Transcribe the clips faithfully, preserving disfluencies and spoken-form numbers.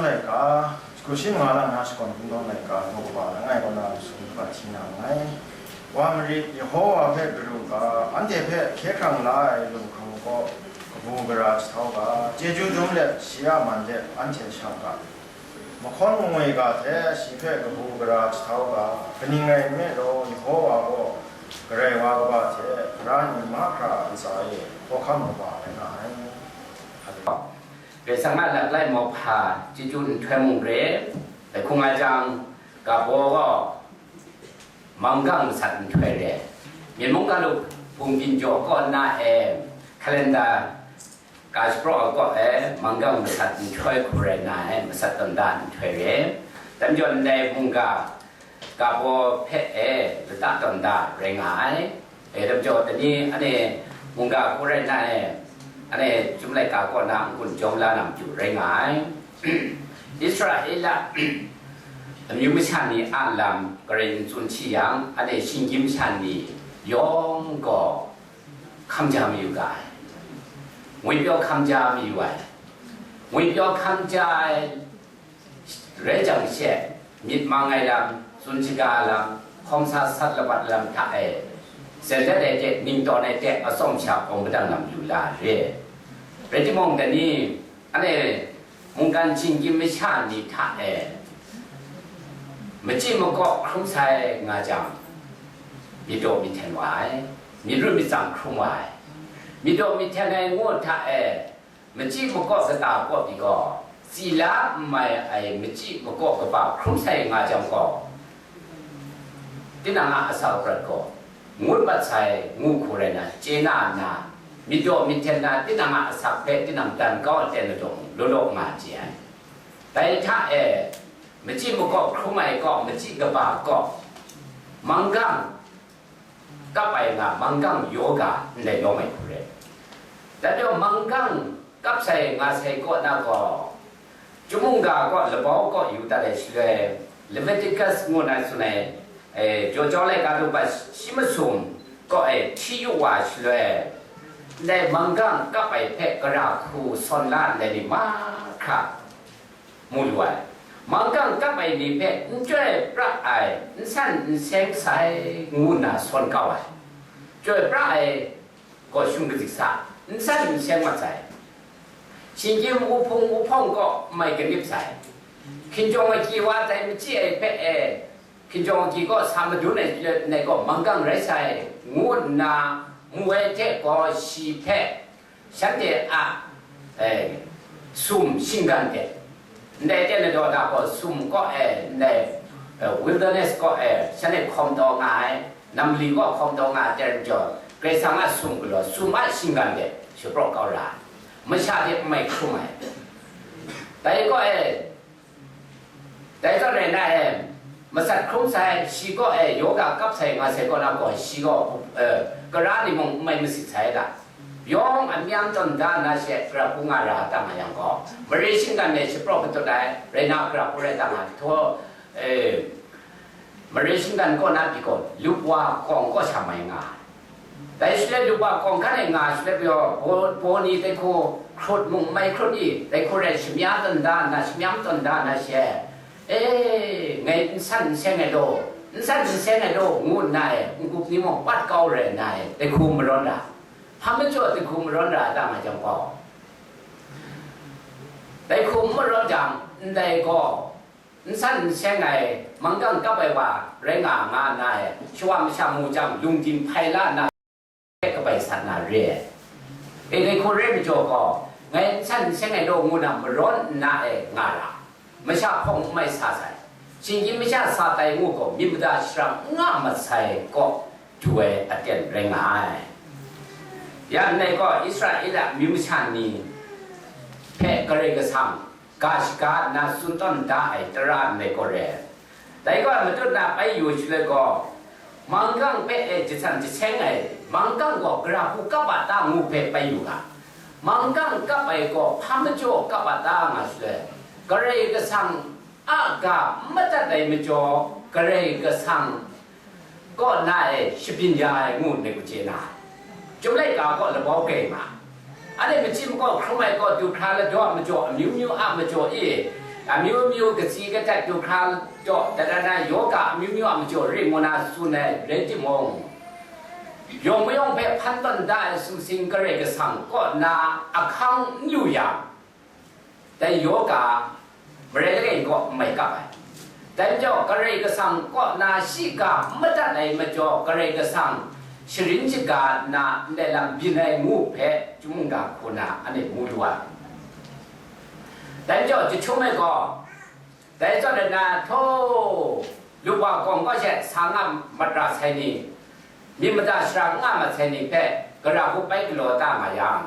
Laika, shagu shi manga lang na shakawn kungdawn laika, daw kaba langai kaw na masum hkra hti na nngai. Wa marit, Yehova hpe garu ga, anhte hpe hkye hkrang la ai lunghkrung kaw kabu gara jahtau ga, chyeju dum let shi a man de anhte shang ga. Mahkawn mangwi ga hte shi hpe kabu gara jahtau ga, kaning rai nme law, Yehova gaw Karai wa kaba hte, tara ni mahkra a ntsa e hkawhkam kaba rai nga ai. Haleluya. Karai Kasang a laklai mauhpa chyeju nhtoi mung re, dai hkung nga jang, ga baw gaw manggang masat nhtoi re, myen mungga lu hpung ginjaw kaw na e, hkalenda ga shapraw ai kaw e, manggang masat nhtoi hku rai na e, masat tawn da nhtoi re, dan jaw ndai mungga ga baw hpe e, lata tawn da rai nga ai. E, dam jaw, dai ni, ane, mungga hku rai na e, ane, chyum laika kaw na n-gun jawm la na matu rai nga ai. Israela amyu masha ni a lam Karai n tsun shi yang, ane, shinggyim masha ni yawng gaw hkam ja mayu ga ai. Ngwipyaw hkam ja mayu ai. Ngwipyaw hkam ja ai rai jang she, myit mang ai lam, tsun shaga lam, hkawm sa sat labat lam hta e, sen dat ai hte, ningtawn ai hte, atsawm sha hkawm padang lam lu la re. Rai timung, dai ni, ane, mungkan shinggyim masha ni hta e, machyi makaw hkrum sai nga jang, myit daw myit hten wa ai, myit ru myit tsang hkrum wa ai. Myit daw myit hten ai ngu hta e, machyi makaw kata kaw pyi gaw, sila n mai ai machyi makaw kaba hkrum sai nga jang gaw, tinang a asak prat gaw ngut mat sai ngu hku rai na, chye na nna, myit daw myit hten na tinang a asak hpe tinang dan kau ai ten ladaw mung, law law nga chye ai. Dai hta e, machyi makaw hkrum ai kaw, machyi kaba kaw, manggang kap ai nga, manggang yaw ga ndai lawm ai hku re. Dai majaw manggang kap sai nga sai kaw na gaw, chyum mungga kaw, labau kaw yu dat ai shaloi, Leviticus ngu na tsun ai, e, Jaw Jau laika daw shi masum kaw e hti yu wa shaloi, ndai manggang kap ai hpe gara hku sawn la ndai ni mahkra mu lu ai. Manggang kap ai ni hpe n chyoi pra ai, n san n seng sai, ngu nna sawn kau ai. Chyoi pra ai gaw shung kazik sa, n san n seng mat sai. Shinggyim wuhpung wuhpawng kaw mai kanip sai. Hkinjawng agyi wa tai machyi ai hpe e, hkinjawng agyi kaw sa madun ai, ai gaw manggang rai sai, ngu nna mu ai hte gaw, shi hpe shanhte a, e, sum shinggan de, ndai ten ladaw da gaw sum kaw e, ndai, e, wilderness kaw e, shanhte hkawm taw nga ai, nam mali kaw hkawm taw nga ai ten jaw, Karai Kasang a sum galaw, sum a shinggan de shapraw kau ra ai, masha hte n mai hkrum ai. Dai kaw e, dai zawn rai na e, masat hkrum sai, shi kaw e, yaw ga kap sai nga sai kaw na gaw, shi gaw, e, kara ni mung n mai masit sai da. Yawng a myam tawn da na she, gara hku nga ra da nga yang gaw, mare shinggan e shapraw katut ai, rai na gara hku rai da nga, htaw, e, mare shinggan kaw na pyi gaw, lup wa hkawng kaw sha mai nga ai. Dai shaloi lup wa hkawng hkan e nga shaloi pyaw, baw, baw ni dai hku hkrut mung n mai hkrut i, dai hku rai shamya tawn da nna, shamyam tawn da nna she, e, ngai n san n seng ai law, n san n seng ai law, ngu nna e, n-gup ni mung pat kau rai nna e, dai hku marawn ra. Hpa majaw dai hku marawn ra da nga jang gaw, dai hku n marawn jang, ndai gaw, n san n seng ai, manggang kap ai wa rai nga nga nna e, shawa masha mu jang, lungdim hpai la nna, kabai sat na re ai. E, dai hku rai majaw gaw, ngai n san n seng ai law ngu na marawn nna e nga ra, masha hpawng n mai sa sai, shinggyim masha sa tai ngu gaw, myit mada sharang n nga mat sai kaw du ai aten rai nga ai. Ya ndai gaw, Israela amyu masha ni hpe Karai Kasang ga shaga nna tsun tawn da ai tara ndai gaw re ai. Dai gaw matut na bai yu shaloi gaw, manggang hpe e jasan jaseng ai, manggang gaw gara hku kap a ta ngu hpe bai yu ga. Manggang kap ai gaw hpa majaw kap a ta nga shaloi, Karai Kasang a ga n madat ai majaw, Karai Kasang kaw na e shabyin ya ai ngu ndai hku chye na ai. Chyum laika kaw labau grai ma. Anhte machyi makaw hkrum ai kaw du hkra ladaw a majaw, amyu myu a majaw e, Amyu myu katsi kadat du hkra jaw, dada na yoga amyu myu a majaw ring ngu na tsun ai rai timung, yawng mayawng hpe hpan tawn da ai sumsing Karai Kasang kaw na ahkang n lu yang, dai yoga marai langai kaw n mai kap ai. Dai majaw, Karai Kasang kaw na shiga madat ai majaw, Karai Kasang sharin shaga nna ndai lam byin ai ngu hpe, chyum mungga hku na anhte mu lu ai. Dai majaw, jahtum ai gaw, dai zawn na, htaw, lupwa kawng kaw she sa nga mat ra sai ni, myit mada shara nga mat sai ni hpe, gara hku pai galaw ta nga yang,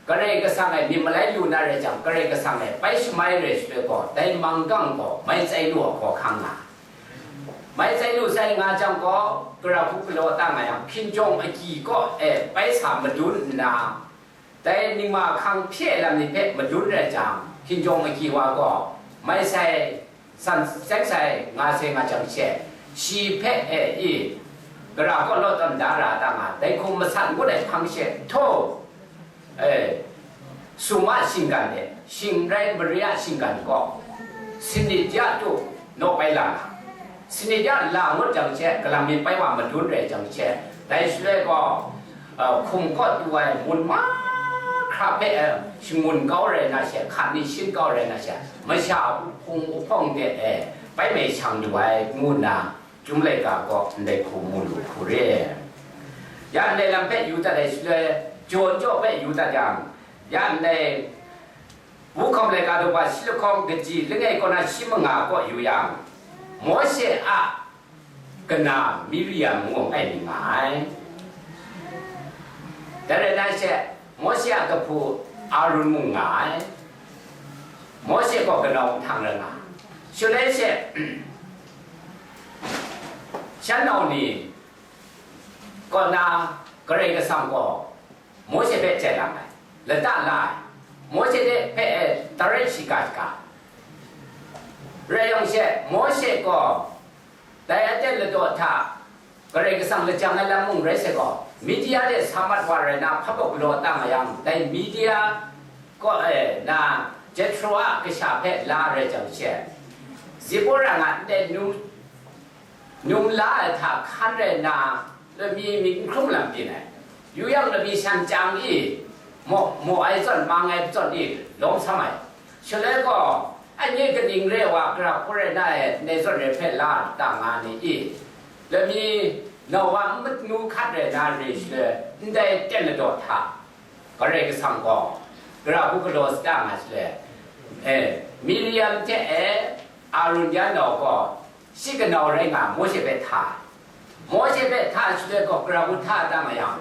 Karai Kasang e myit malai lu na rai jang, Karai Kasang e pai shamai rai shaloi gaw, dai manggang gaw mai tsai lu ai hkawhkang nga. Mai tsai lu sai nga jang gaw, gara hku galaw ta nga yang, hkinjawng agyi kaw e pai sa madun nna, dai ningma hkang hpye ai lam ni hpe madun rai jang, hkinjawng agyi wa gaw mai sai, san seng sai nga sai nga jang she, shi hpe e i, gara kaw law tawn da ra ta nga, dai hkum masat ngut ai hpang she, htaw, e, sum a shinggan de, shing rai mare a shinggan gaw, sanit ya tu naw bai la nga, sanit ya la ngut jang she, galam myit pai wa madun rai jang she, dai shaloi gaw, a, hkum kaw tu ai mun mahkra hpe, a, shangun kau rai na she, hkan ni shin kau rai na she, masha hpung hpawng de, e, bai mai shang lu ai, ngu nna, Chyum laika gaw ndai hku mu lu hku re. Ya ndai lam hpe yu dat ai shaloi, jaw jaw hpe yu dat yang, ya ndai Buhkawm laika daw shi lahkawng kaji langai kaw na shi manga kaw yu yang, Mawshe a kana Miriam ngu ai ni nga ai. Dai rai na she, Mawshe a kahpu Arun mung nga ai. Mawshe gaw kanau nhtang rai nga ai. Shaloi she, shan nau ni kaw na Karai Kasang gaw Mawshe hpe chye lang ai, lata la ai, Mawshe hte hpe e tarai shiga shiga. Rai yang she, Mawshe gaw dai aten ladaw hta Karai Kasang lajang ai lam mung rai sai gaw, Midia de sa mat wa rai na, hpa baw galaw ta nga yang, dai Midia kaw e na Jethro a kasha hpe la rai jang she, Zipora nga ndai num, num la ai hta hkan rai na, lami myit n hkrum lam byin ai. Yu yang lami shan chyang i, maw, maw ai zawn, mang ai zawn i, lawm sam ai. Shaloi gaw, a nye kaning re wa, gara hku rai na e, ndai zawn re hpe la ta nga ni i, lami nau wa n manu hkat rai na re shaloi, ndai ten ladaw hta, Karai Kasang gaw, gara hku galaw sa ta nga shaloi, e, Miriam hte e, Arun yan nau gaw, shi kanau rai nga Mawshe hpe hta ai. Mawshe hpe hta shaloi gaw, gara hku hta da nga yang,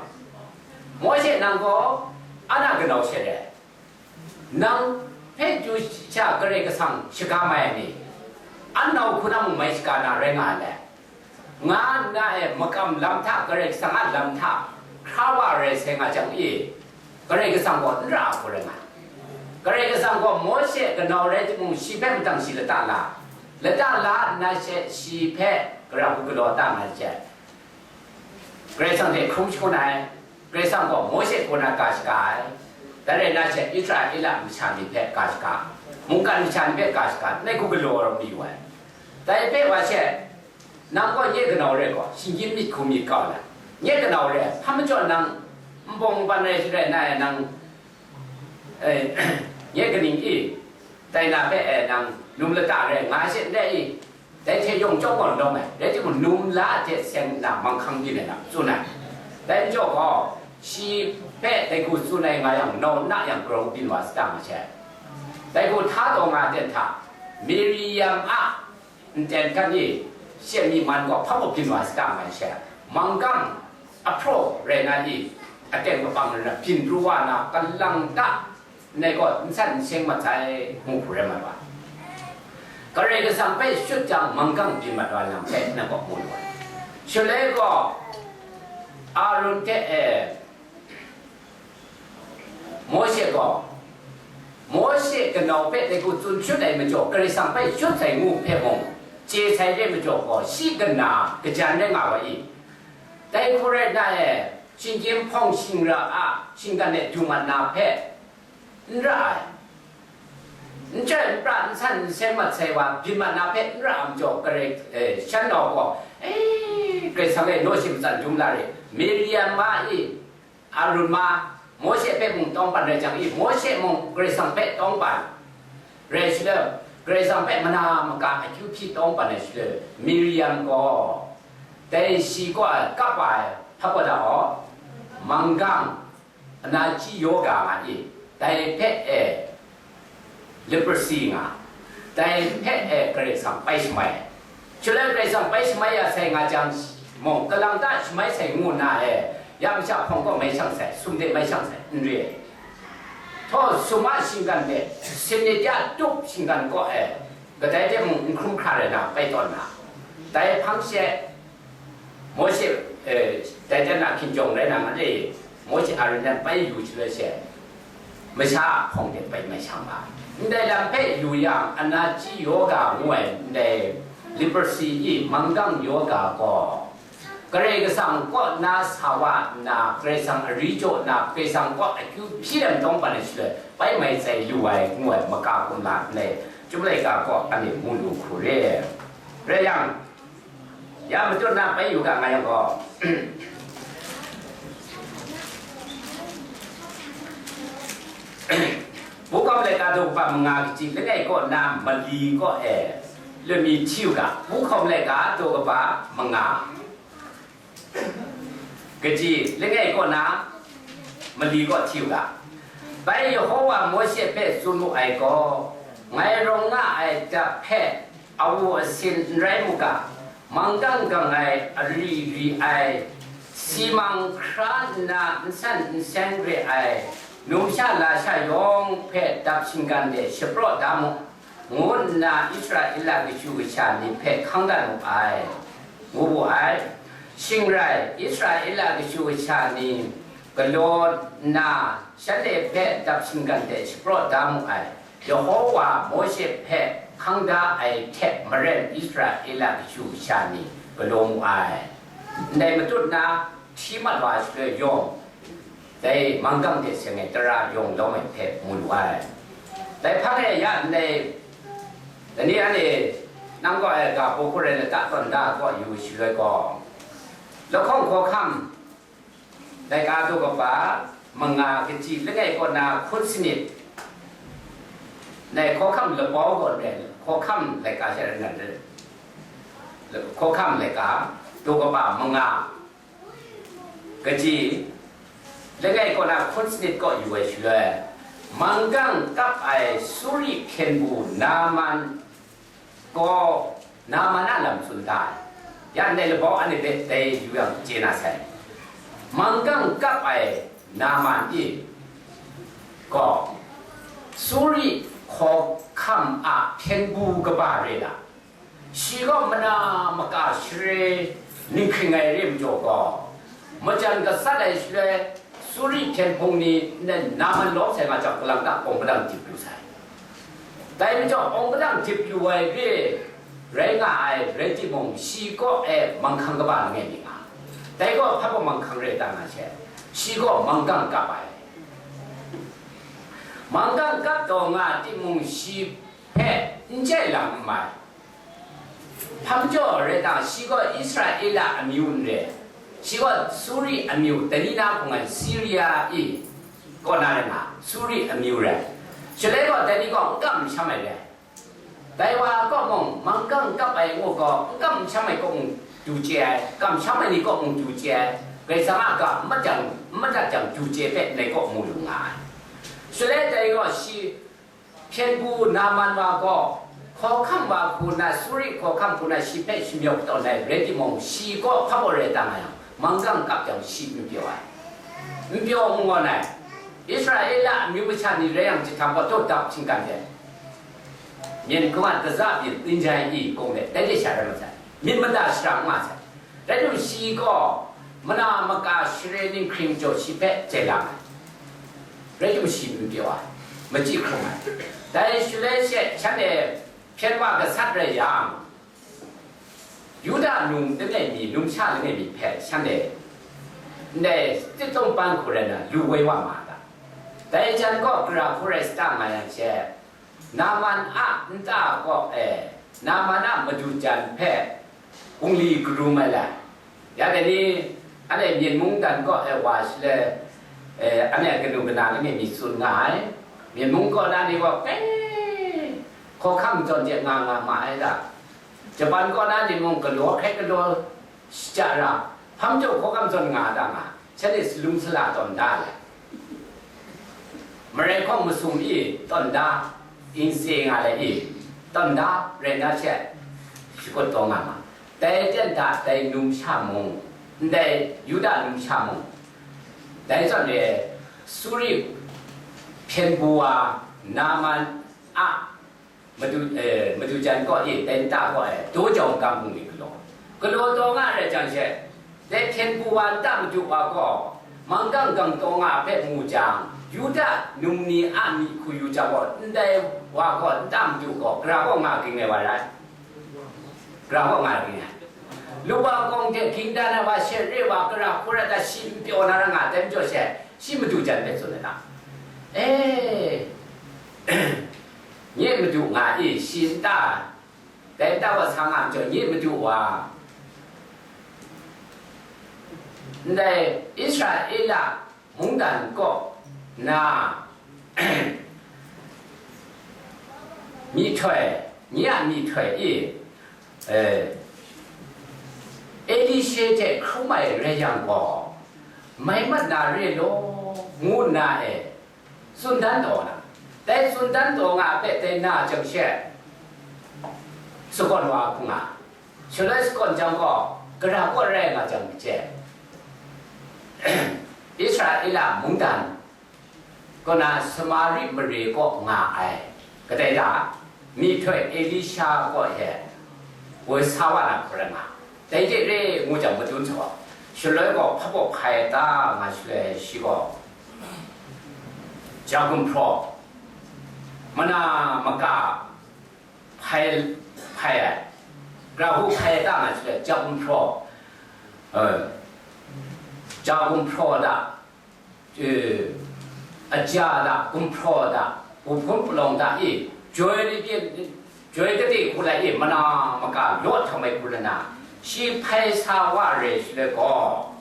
Mawshe nang gaw, an a kanau she re, nang hpe chyu sha Karai Kasang shaga mai ai ni, an nau hku na mung mai shaga na rai nga ai le, nga nna e makam lam hta, Karai Kasang a lam hta hkra wa rai sai nga jang e, Karai Kasang gaw n ra ai hku rai nga ai. Karai Kasang gaw Mawshe kanau rai timung, shi hpe matang shi lata la, lata la nna she shi hpe gara hku galaw ta nga ai hte, Karai Kasang hte hkrum shangun ai. Karai Kasang gaw Mawshe kaw na ga shaga ai. Dai rai na she, Israela masha ni hpe ga shaga, mungkan masha ni hpe ga shaga, ndai hku galaw rawt mayu ai. Dai hpe wa she, nang gaw nye kanau rai gaw, shinggyim myit hku myit kau la, nye kanau rai, hpa majaw nang nbawng nban rai shi rai na e, nang, e, nye kaning i, dai na hpe e nang num lata rai nga she n rai i? Dai hte yawng chyawm gaw n lawm ai, rai timung, num la hte seng nna manghkang byin ai lam tsun ai. Dai majaw gaw, shi hpe dai hku tsun ai nga yang, nau n na yang, grau byin wa sa ta nga she. Dai hku hta taw nga ai ten hta, Miriam a nten hkan e, she myi man gaw hpa mung byin wa sa ta nga she, manggam ahpraw rai na i, aten kabang rai na, byin pru wa na, kalang ta, ndai gaw n san n seng mat sai, ngu hku rai mat wa. Karai Kasang hpe shut jang, manggam byin mat wa lam hpe na gaw mu lu ai. Shaloi gaw, Arun hte e, Mawshe gaw, Mawshe kanau hpe dai hku tsun shut ai majaw, Karai Kasang hpe shut sai ngu hpe mung, chye sai re majaw gaw, shi kana kajan rai nga wa i? Dai hku rai na e, shinggyim hpawng shingra a shinggan e du mat na hpe n ra ai. N chyoi n pra, n san n seng mat sai wa, byin mat na hpe n ra ai majaw, Karai, eh, shan nau gaw, eh, Karai Kasang e naw shi matsan dum la re. Miriam ma i, Arun ma, Mawshe hpe mung tawngban rai jang i, Mawshe mung Karai Kasang hpe tawngban rai shaloi, Karai Kasang hpe mana maka akyu hpyi tawngban ai shaloi, Miriam gaw, dai shi kaw ai kap wa ai hpa gaw da aw, manggang, ana chyi yoga nga i, dai hpe e leprosy nga, dai hpe e Karai Kasang pai shamai ai. Shaloi Karai Kasang pai shamai ya sai nga jang mung, kalang ta shamai sai ngu nna e, ya masha hpawng kaw mai shang sai, sum de mai shang sai, n re ai. Htaw sum a shinggan de, sinit ya tup shinggan kaw e, kadai de mung n hkrum hkra rai na, pai tawn na, dai hpang she, Mawshe, eh, dai dan a hkinjawng rai na ma le, Mawshe Aron nan pai yu shaloi she, masha a hpawng de pai mai shang ma. Ndai lam hpe yu yang, ana chyi yoga ngu ai ndai leprosy i manggang yoga gaw, Karai Kasang kaw na sa wa nna, Karai Kasang ari jaw na, Karai Kasang kaw akyu hpyi lam tawngban ai shaloi, pai mai sai lu ai ngu ai maka kumla ndai Chyum laika kaw anhte mu lu hku re. Rai yang, ya matut na bai yu ga nga yang gaw, Bukhawm laika daw kaba manga kaji langai kaw na mali kaw e lami hti u ga, Bukhawm laika daw kaba manga kaji langai kaw na mali kaw hti u ga. Bai Yehova Mawshe hpe tsun wu ai gaw, ngai rawng nga ai dap hpe awu asin n rai mu ga, manggang gang ai, ari ri ai, simang hkra nna n san n seng re ai, numsha lasha yawng hpe dap shinggan de shapraw da mu, ngu nna Israela kashu kasha ni hpe hkang dat mu ai, ngu wu ai. Shing rai, Israela kashu kasha ni galaw nna shanhte hpe dap shinggan de shapraw da mu ai. Yehova Mawshe hpe hkang da ai hte maren Israela kashu kasha ni galaw mu ai. Ndai matut na hti mat wa shaloi yawng, dai manggang de seng ai tara yawng lawm ai hpe mu lu ai. Dai hpang e ya ndai, dai ni anhte nang kaw ai ga hpaw hku rai lata tawn da kaw yu shaloi gaw, lahkawng hkawhkam, laika daw kaba manga kaji langai kaw na hkun sanit, ndai hkawhkam labau gaw ndai hkawhkam laika sha rai nan rai, hkawhkam laika daw kaba manga kaji langai kaw na hkun sanit kaw yu ai shaloi, manggang kap ai Suri hpyen bu Naman gaw Naman a lam tsun da ai. Ya ndai labau anhte hpe dai yu yang chye na sai. Manggang kap ai Naman e gaw Suri hkawhkam a hpyen bu kaba re la, shi gaw mana maka share ninghkring ai re majaw gaw, majan gasat ai shaloi, Suri hpyen hpung ni nna Naman lawm sai nga jang, kalang ta awng padang dip lu sai. Dai majaw awng padang dip lu ai re rai nga ai rai timung, shi kaw e manghkang kaba langai mi nga, dai gaw hpa gaw manghkang rai ta nga she, shi gaw manggang kap ai. Manggang kap taw nga timung, shi hpe n jai lang n mai. Hpa majaw rai ta, shi gaw Israela amyu n rai, shi gaw Suri amyu, dai ni na hkung ai Siria e kaw na rai nga, Suri amyu rai. Shaloi gaw dai ni gaw n kam n sham ai rai. Dai wa kaw mung, manggang kap ai ngu gaw, n kam n sham ai kaw mung du chye ai, kamsham ai ni kaw mung du chye ai, Karai Kasang a ga n mat jang, n madat jang du chye hpe ndai kaw mu lu nga ai. Shaloi dai gaw shi hpyen bu Naman wa gaw, hkawhkam wa hku na, Suri hkawhkam hku na shi hpe shamyawk tawn ai rai timung, shi gaw hpa gaw rai ta nga yang, manggang kap jang shi n pyaw ai, n pyaw n ngawn ai. Israela amyu masha ni rai yang, jahtam gaw taw dap shinggan de, myen hkrum a daza byin n jai i, kung de, dai de sha rai masai, myit mada shara n nga sai. Rai timung, shi gaw mana maka share ninghkring jaw shi hpe chye lang ai. Rai timung, shi n pyaw ai, machyi hkrum ai. Dai shaloi she, shanhte hpyen wa gasat rai yang, Yuda num langai mi, numsha langai mi hpe shanhte ndai tit tawng pan hku rai na, lu woi wa ma ga. Dai jan gaw gara hku rai sa ta nga yang she, Naman a nta kaw e, Naman a madu jan hpe gungli karum ai lai. Ya dai ni, anhte Myen mungdan kaw e wa shaloi, eh, anhte kanu kana langai mi tsun nga ai. Myen mung kaw na ni gaw, eh, hkawhkam zawn hte nga nga ma ai da. Japan kaw na ni mung galaw hkrai galaw shaja ra, hpam jaw hkawhkam zawn nga da nga, shanhte salum sala tawn da ai. Marai hkawng masum e tawn da, yin se nga ai e tawn da, rai na she, shakut taw nga ma. Dai ten hta dai numsha mung, ndai Yuda numsha mung, dai zawn e Suri hpyen bu wa Naman a madu, eh, madu jan kaw e, dai nta kaw e, daw jau n-ga hpung ni galaw. Galaw taw nga ai rai jang she, dai hpyen bu wa nta madu wa gaw, manggang gang taw nga hpe mu jang, Yuda num ni a myi hku yu jang gaw, ndai wa gaw nta madu gaw, gara kaw nga ging ai wa rai. Gara kaw nga ging ai. Lubak kawng hte ging dan ai wa she re wa, gara hku rai ta shi n pyaw na ra nga ai, dai majaw she, shi madu jan hpe tsun ai ta? E, nye madu nga i, shi nta, dai nta wa sa nga ai majaw, nye madu wa, ndai Israela mungdan kaw na myihtoi, nye a myihtoi e, eh, Elisha hte hkrum ai rai yang gaw, mai mat na re law, ngu nna e, tsun dan taw na, dai tsun dan taw nga ai hpe dai na jang she, sagawn wa hku nga, shaloi sagawn jang gaw, gara kaw rai nga jang hte, Israela mungdan kaw na Samari mare kaw nga ai, kadai da, myihtoi Elisha kaw he woi sa wa na hku rai nga, dai hte re ngu jang madun sa wa, shaloi gaw hpa baw hpai ai ta nga shaloi shi gaw, ja gumhpraw, mana maka hpai, hpai ai, gara hku hpai ai ta nga shaloi, ja gumhpraw, eh, ja gumhpraw da, eh, aja da, gumhpraw da, gumhpraw palawng da e, joi ni pyin, joi kade hku lai e, mana maka law htam ai hku lana, shi hpai sa wa re shaloi gaw,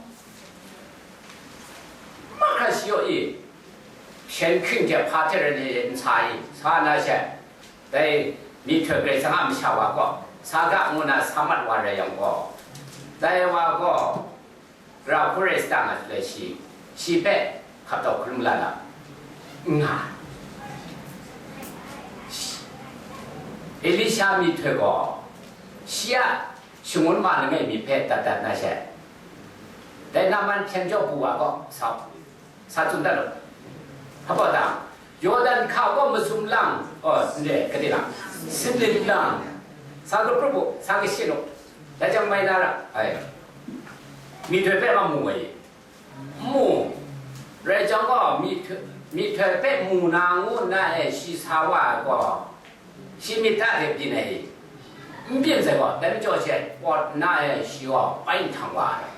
mahkra shi yaw e, shen hkying hte hpa hte rai ni n sa i, sa na she, dai myihtoi Karai Kasang a masha wa gaw, sa ga ngu na sa mat wa rai yang gaw, dai wa gaw, gara hku rai sa ta nga shaloi shi, shi hpe hkap tau hkrum la na, nga. Elisha myihtoi gaw, shi a shangun ma langai mi hpe dat dat na she, dai Naman hpyen jaw bu wa gaw, sa, sa tsun dat law. Hpa baw dang, Yawdan hka gaw masum lang, oh, nde, kade lang, sinit lang, sa kaprup u, sa kashit u, dai jang mai na ra, ai, myihtoi hpe ma mu ai, mu, rai jang gaw, myihtoi, myihtoi hpe mu na ngu nna e shi sa wa ai gaw, shi myit hta hte byin ai, n byin sai gaw, dai majaw she pawt nna e shi gaw pai nhtang wa ai,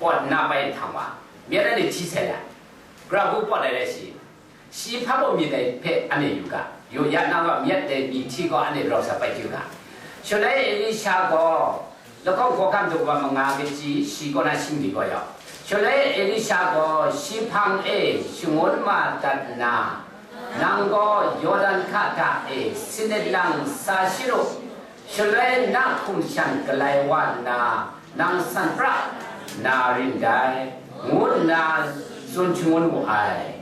pawt nna pai nhtang wa, myit anhte hti sai ai, gara hku pawt ai rai shi, shi hpa baw myit dai hpe anhte yu ga, yu ya na gaw myit dai myi hti gaw anhte rau sa pai yu ga. Shaloi Elisha gaw lahkawng hkawhkam daw wa manga kachyi shi kaw na shingdi gaw yau. Shaloi Elisha gaw shi hpang e shangun ma dat nna, nang gaw Yawdan hka hta e sinit lang sa shit u, shaloi na hkum shan galai wa nna, nang san pra na rin dai, ngu nna tsun shangun wu ai.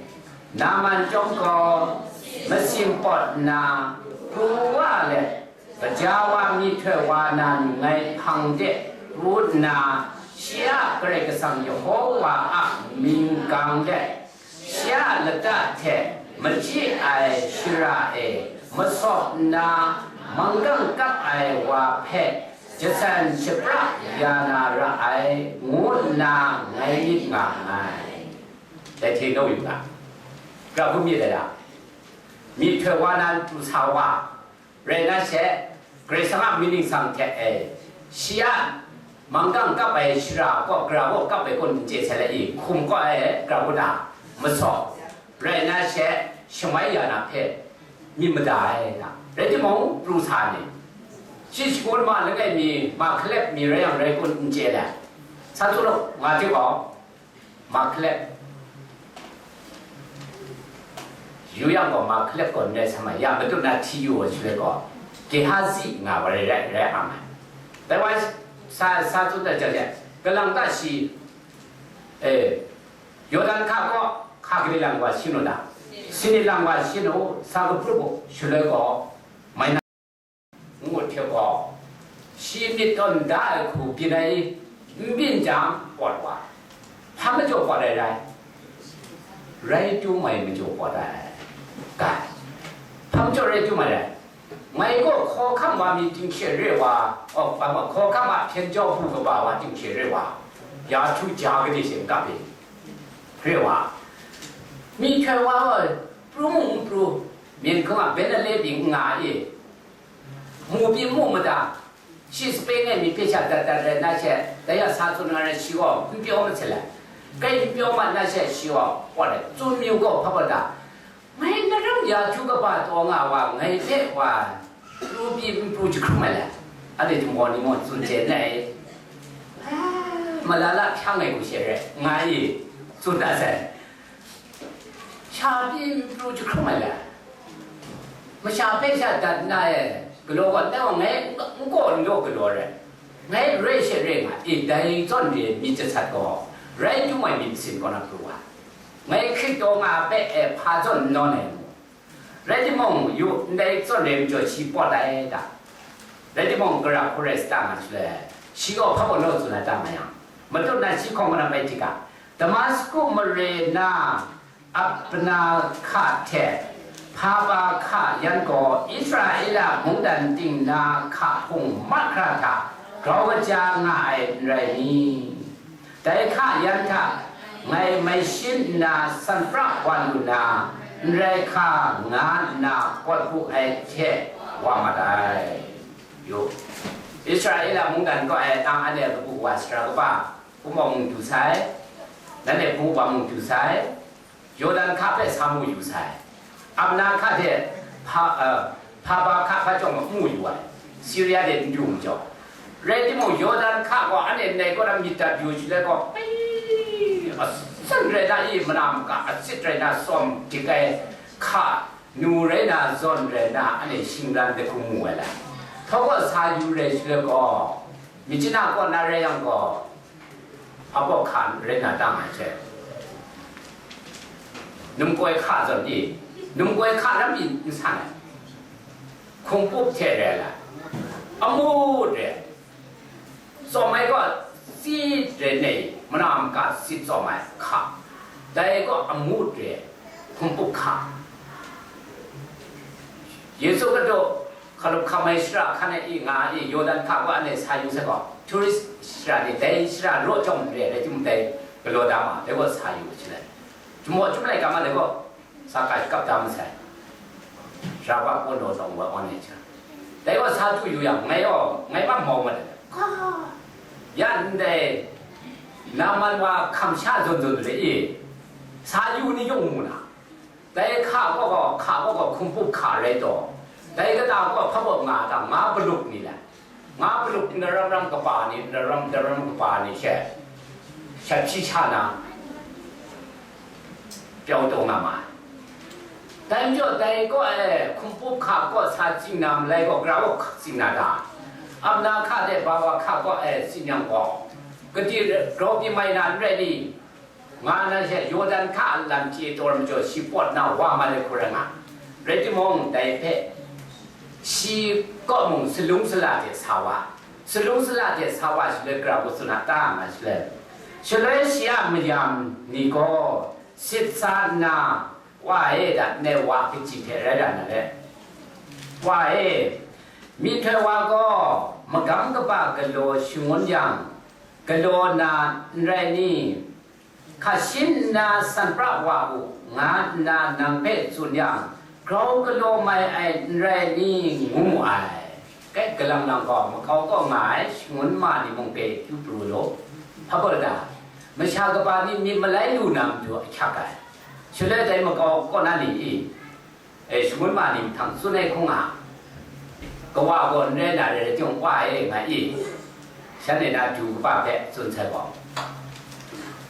Naman chyawm gaw, masin pawt nna, pru wa let, kaja wa myihtoi wa nan ngai hpang de pru nna, shi a Karai Kasang Yehova a mying gang let, shi a lata hte machyi ai shara e masaw nna, manggang kap ai wa hpe jasan shapra ya na ra ai, ngu nna ngai myit nga nngai. Dai hte naw yu ga, gara hku myit ai da, myihtoi wa nan pru sa wa, rai na she, Karai Kasang a mying ningsang hte e, shi a manggang kap ai shara kaw, gara kaw kap ai kun n chye sai let i, hkum kaw e gara kaw na masaw, rai na she, shamai ya na hpe, myit mada ai, nga. Rai timung, pru sa ni, shi shangun ma langai mi, ma hkalep mi rai yang rai kun, n chye ai. Sa tsun u, nga hte gaw, ma hkalep. Yu yang gaw, ma hkalep gaw ndai sa ma, ya matut na hti yu ai shaloi gaw, Gehazi nga wa rai, rai, rai nga ai. Dai wa sa, sa tsun dat jang, kalang ta shi, e, Yawdan hka kaw, hka gade lang wa shin u ta? Sinit lang wa shin u, sa kaprup u, shaloi gaw, mai na, ngut hte gaw, shi myit tawn da ai hku byin ai, n byin jang, pawt wa. Hpa majaw pawt ai rai? Rai tum ai majaw pawt ai. Ga, hpa majaw rai tum ai rai? Ngai gaw hkawhkam wa mi ting she re wa, oh, hkawhkam a hpyen jau hpu kaba wa ting she re wa, ya htu ja gade she n kap i? Re wa. Myihtoi wa gaw pru mung n pru, myen hkang a ben ale byin n nga i? Mu byin mu mada, shi sape ngai mi hpe sha dat dat rai na she, dai a sa tsun nga rai shi gaw n pyaw masat ai. Kai n pyaw mat na she shi gaw, pawt ai, tsun mayu gaw hpa bata, ngai na ram ya htu kaba taw nga wa, ngai hte wa, pru byin n pru jahkrum ai le, anhte jahmaw ni mung tsun chye nngai. Ah, malala hpyang ai hku she re, nga i, tsun dat sai. Sha byin n pru jahkrum ai le, masha hpe sha dat na e, galaw gaw, nang ngai n gaw n law galaw re, ngai re she re nga i, dai zawn re myit jasat gaw, rai tum ai myit masin kaw na pru wa. Ngai hkrit taw nga hpe e hpa zawn n nawn ai mu? Rai timung, yu, ndai zawn re majaw shi pawt ai ta? Rai timung, gara hku rai sa ta nga shaloi, shi gaw hpa gaw naw tsun ai ta nga yang, matut na shi hkawng kaw na bai hti ga, Damasku mare na Abna hka hte Hpaba hka yan gaw Israela mungdan ting na hka hpung mahkra hta grau kaja nga ai n rai ni? Dai hka yan hta ngai mai shin nna san pra wa lu na, n rai hka nga nna pawt bu ai hte wa mat ai. Yu, Israela mungdan kaw e nang anhte kabu wa sara kaba, hpung wa mung du sai, nanhte hpung wa mung du sai, Yawdan hka hpe sa mu yu sai. Abna hka hte hpa, eh, Hpaba hka hpa chyawm mu yu ai, Siria de n du majaw. Rai timung, Yawdan hka gaw anhte ndai kaw na myit dat yu shaloi gaw, ai, asan rai na i, mana maka asit rai na tsawm dik ai hka, nu rai na, zawn rai na, anhte shingran dahkung mu ai lai. Htaw gaw sa yu rai shaloi gaw, myit chyanang kaw na rai yang gaw, Hpa baw hka rai na ta nga ai hte, numkoi hka zawn i, numkoi hka ram i n san ai, hkungpup hte rai ai, amut rai, tsawm ai gaw sit rai nei, mana maka sit tsawm ai hka, dai gaw amut rai, hkungpup hka. Yesu Hkristu hkalup hkam ai shara hkan ai i nga ai i, Yawdan hka gaw anhte sa yu sai gaw, tourist shara ni dai shara raw chyawm n re ai, rai timung dai galaw da ma, dai gaw sa yu shalai, jumwa chyum laika ma dai gaw, sa ka shakap da masai, shara pa kaw daw daw wa wan ai hte, dai gaw sa du yu yang, ngai gaw, ngai ma mau mat ai, ya ndai, Naman wa hkam sha zawn zawn de i, sa yu ni yawng mu na? Dai hka gaw gaw, hka gaw gaw hkungpup hka rai taw, dai kata gaw hpa baw nga ta, nga paluk ni lai. Nga paluk ndaram ram kaba ni, ndaram ndaram kaba ni she, shat hpyi sha na, pyau taw nga ma ai. Dai majaw, dai gaw e, hkungpup hka gaw sa tsing na malai gaw, gara gaw hka tsing na ta? Abna hka de Hpaba hka gaw e, tsin yang gaw, gade grau pyi mai na n rai ni? Nga na she, Yawdan hka a lam chye taw ai majaw, shi pawt na wa mat ai hku rai nga. Rai timung, dai hpe shi kaw mung salung sala hte sa wa, salung sala hte sa wa shaloi, gara hku tsun a ta nga shaloi, shaloi shi a mayam ni gaw sit sa nna, Wa e, dat ndai wa kaji hte rai ra na let, wa e, myihtoi wa gaw magam kaba galaw shangun yang, galaw na n rai ni? Hka shin nna san pra wa u, nga nna nang hpe tsun yang, grau galaw mai ai n rai ni? Ngu mu ai. Kai, kalang nang gaw makau kaw nga ai shangun ma ni mung hpe kyu pru law, hpa gaw da, masha kaba ni myit malai lu na matu ahkyak ai. Shaloi dai makau kaw na ni i? E, shangun ma ni mahtang tsun ai hkung a, kawa gaw n rai na rai rai chyawng, Wa e, nga i, shanhte na du kaba hpe tsun sai gaw,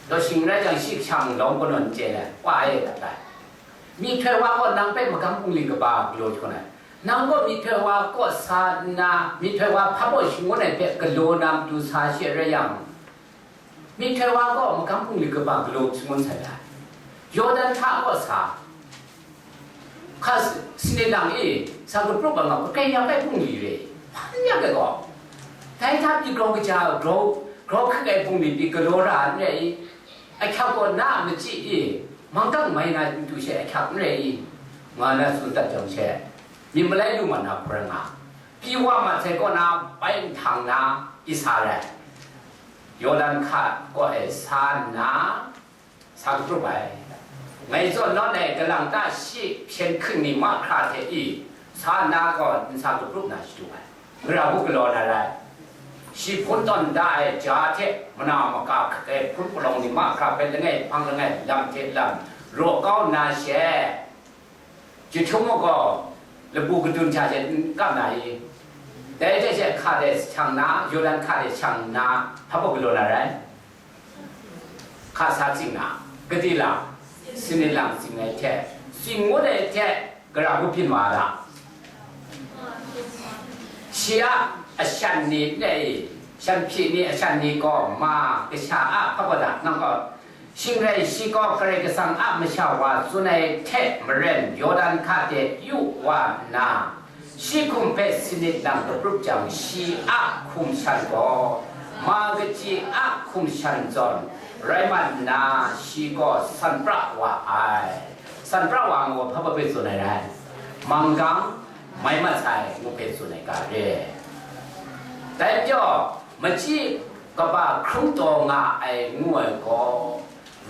law shing rai jang, shi kasha mung lawm kanawn n chye ai, Wa e, lat ai. Myihtoi wa gaw nang hpe magam bungli kaba galaw jaw ai. Nang gaw myihtoi wa kaw sa nna, myihtoi wa hpa baw shangun ai hpe galaw na matu sa shi rai yang, myihtoi wa gaw magam bungli kaba galaw shangun sai ai. Yawdan hta kaw sa, hka s-, sanit lang e, sa kaprup ai nga, kakai ya kai bungli re, hpan ya kai gaw, dai hta pyi grau kaja, grau, grau hkrit ai bungli pyi galaw ra n rai i? Ahkyak gaw na a machyi e, manggang mai na matu she ahkyak n rai i? Nga na tsun dat jang she, myit malai lu mat na hkawra nga, pyi wa mat sai kaw na, bai nhtang na, i sa rai. Yawdan hka kaw e sa nna, sa kaprup ai. Ngai zawn nawn ai, kalang ta shi hpyen hkring ni mahkra hte i, sa nna gaw n sa kaprup na shadu ai. Gara hku galaw na rai. Shi hpun tawn da ai ja hte mana maka hkrit ai hpun palawng ni mahkra hpe langai hpang langai lam hte lam raw kau nna she, Jahtum gaw labu kadun hta she n kap na i? Dai hte she hka de shang na, Yawdan hka de shang nna, hpa baw galaw na rai? Hka sa tsing na, gade la, sanit lang tsing ai hte, tsing ngut ai hte, gara hku byin wa ai ta? Shi a ashan ni n rai i? Shan hpyi ni ashan ni gaw ma kasha a hpa baw ta? Nang gaw, shing rai, shi gaw Karai Kasang a masha wa tsun ai hte maren, Yawdan hka de yu wa nna, shi hkum hpe sanit lang kaprup jang, shi a hkum shan gaw ma kachyi a hkum shan zawn rai mat nna, shi gaw san pra wa ai. San pra wa ngu hpa baw hpe tsun ai rai? Manggang mai mat sai ngu hpe tsun ai ga re. Dai majaw, machyi kaba hkrum taw nga ai ngu ai gaw,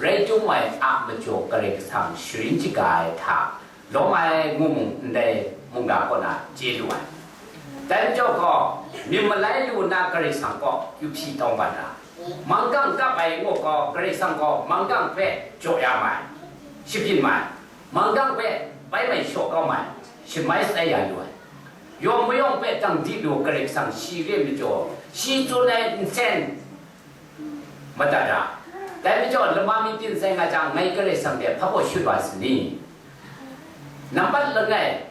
rai chyum ai a majaw Karai Kasang sharin shaga ai hta lawm ai ngu mung ndai mungga kaw na chye lu ai. Dai majaw gaw, myit malai lu nna Karai Kasang kaw yu hpyi tawng ban ra, manggang kap ai ngu gaw, Karai Kasang gaw manggang hpe jaw ya mai, shabyin mai, manggang hpe bai mai shaw kau mai, shamai sai ya lu ai. Yawng mayawng hpe dang di lu Karai Kasang shi re majaw, shi tsun ai nsen madat ra. Dai majaw, lama mi byin sai nga jang, ngai Karai Kasang de hpa baw shut wa sa ni? Nambat langai,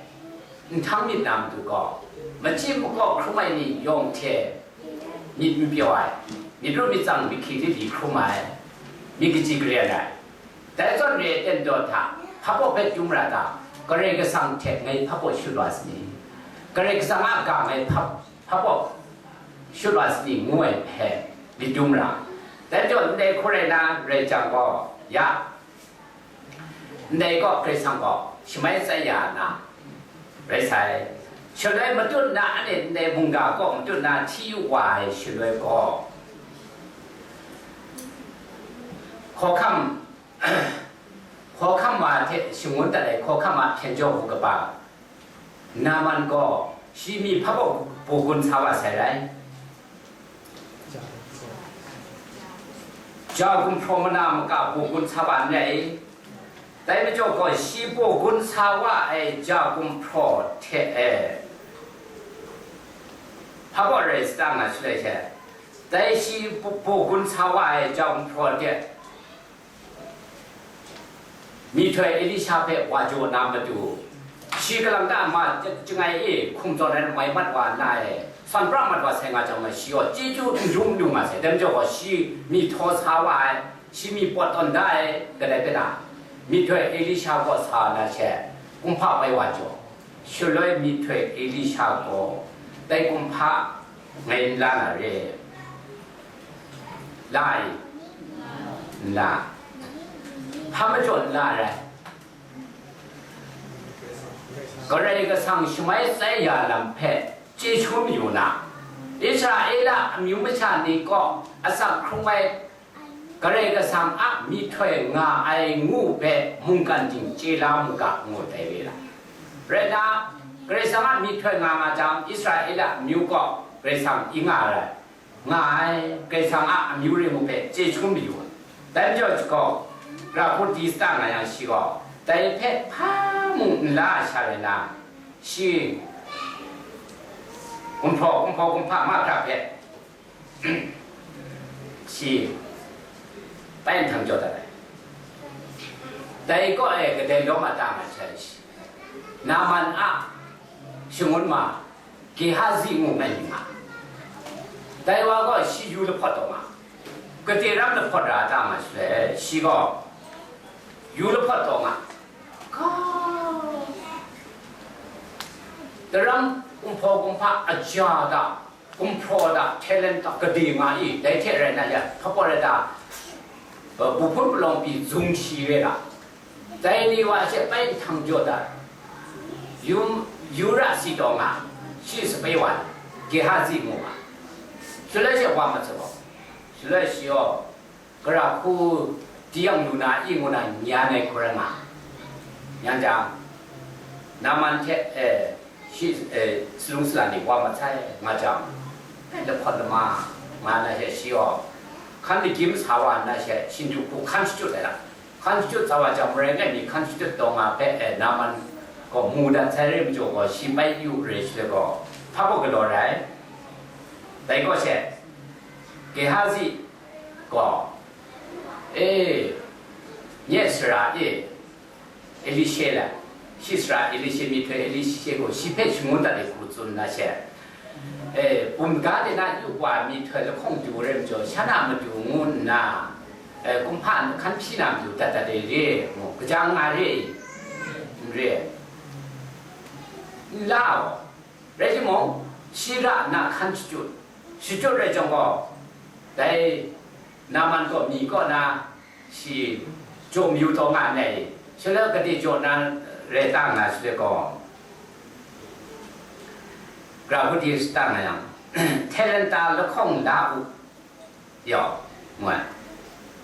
nhtang myit na matu gaw, machyi makaw hkrum ai ni yawng hte myit n pyaw ai, myit ru myit tsang, myit hkri hti di hkrum ai, myit kaji karen ai. Dai zawn re ai ten daw hta, hpa baw hpe dum ra ta? Karai Kasang hte ngai hpa baw shut wa sa ni? Karai Kasang a ga ngai hpa, hpa baw shut wa sa ni? Ngu ai hpe myit dum ra. Dai majaw, ndai hku rai na rai jang gaw, ya, ndai gaw Karai Kasang gaw shamai tsai ya na rai sai. Shaloi matut na, anhte ndai mungga kaw matut na hti yu wa ai shaloi gaw, hkawhkam, hkawhkam wa hte shangun dat ai hkawhkam a hpyen jaw hku kaba Naman gaw shi myi hpa baw baw gun sa wa sai rai. Ja gumhpraw mana maka baw gun sa wa n rai. Dai majaw gaw, shi baw gun sa wa ai ja gumhpraw hte e, hpa baw rai sa ta nga shaloi she, dai shi baw gun sa wa ai ja gumhpraw hte myihtoi Elisha hpe wa jaw na matu, shi kalang ta ma chyangai e hkum zawn ai mai mat wa nna e, san pra mat wa sai nga jang, shi gaw chyeju n dum lu nga sai. Dai majaw gaw, shi myi htaw sa wa ai, shi myi pawt tawn da ai, kadai hpe na, myihtoi Elisha kaw sa na she, kumhpa bai wa jaw. Shaloi myihtoi Elisha gaw dai kumhpa ngai n la na re? La ai? N la. Hpa majaw n la ai? Karai Kasang shamai tsai ya lam hpe chyeju mayu na, Israela amyu masha ni kaw asak hkrung ai Karai Kasang a myihtoi nga ai ngu hpe mungkan ting chye la mu ga, ngu dai re la. Rai nna, Karai Kasang a myihtoi nga nga jang, Israela amyu kaw Karai Kasang i nga ai, nga ai, Karai Kasang a amyu rai ngu hpe chyeju mayu ai. Dai majaw gaw, ra hku di sa ta nga yang, shi gaw, Dai hpe hpa mung n la ai sha rai na, shi gumhpraw, gumhpraw gumhpa mahkra hpe shi bai nhtang jaw dat ai. Dai kaw e kadai lawm a ta nga ai sha rai shi, Naman a shangun ma Gehazi ngu ai ni nga. Dai wa gaw shi yu lahpawt taw nga. Gade ram lahpawt ra a ta nga shaloi, shi gaw yu lahpawt taw nga. Ka, daram gumhpraw gumhpa aja da, gumhpraw da, talent da, gade nga i, dai hte rai na ya, hpa rai da, bu hpun palawng pyi zung shi re ra. Dai ni wa she bai nhtang jaw dat, yu, yu ra si taw nga, shi sape wa, Gehazi ngu nga. Shaloi she wa mat sa gaw, shaloi shi gaw, gara hku di yang lu na i ngu na nyan ai hku rai nga. Nyan jang, Naman hte, eh, shi, eh, salung sala ni wa mat sai nga jang, eh, lahpawt lama nga na she shi gaw, hkan lagyi masa wa nna she, shindu hku hkan shachyut ai lam. Hkan shachyut sa wa jang, marai langai mi hkan shachyut taw nga hpe, eh, Naman gaw mu dat sai re majaw gaw, shi bai yu re shi gaw, hpa gaw galaw rai. Dai gaw she, Gehazi gaw, e, nye sara e, Elishe la, shi sara Elishe myihtoi Elishe gaw shi hpe shangun dat ai hku tsun na she, e, bum ga de na yu wa myihtoi lahkawng du rai majaw, shan a madu ngu nna, e, kumhpa hkan hpyi na madu dat dat ai re, mu, kaja nga re, n re, n la gaw, rai timung, shi ra nna hkan shachyut, shachyut rai jang gaw, dai Naman gaw mi kaw na, shi jaw mayu taw nga ai, shaloi gade jaw na rai ta nga shaloi gaw, gra hkudi shata nga yang, talenta lahkawng la u, yaw, ngu ai,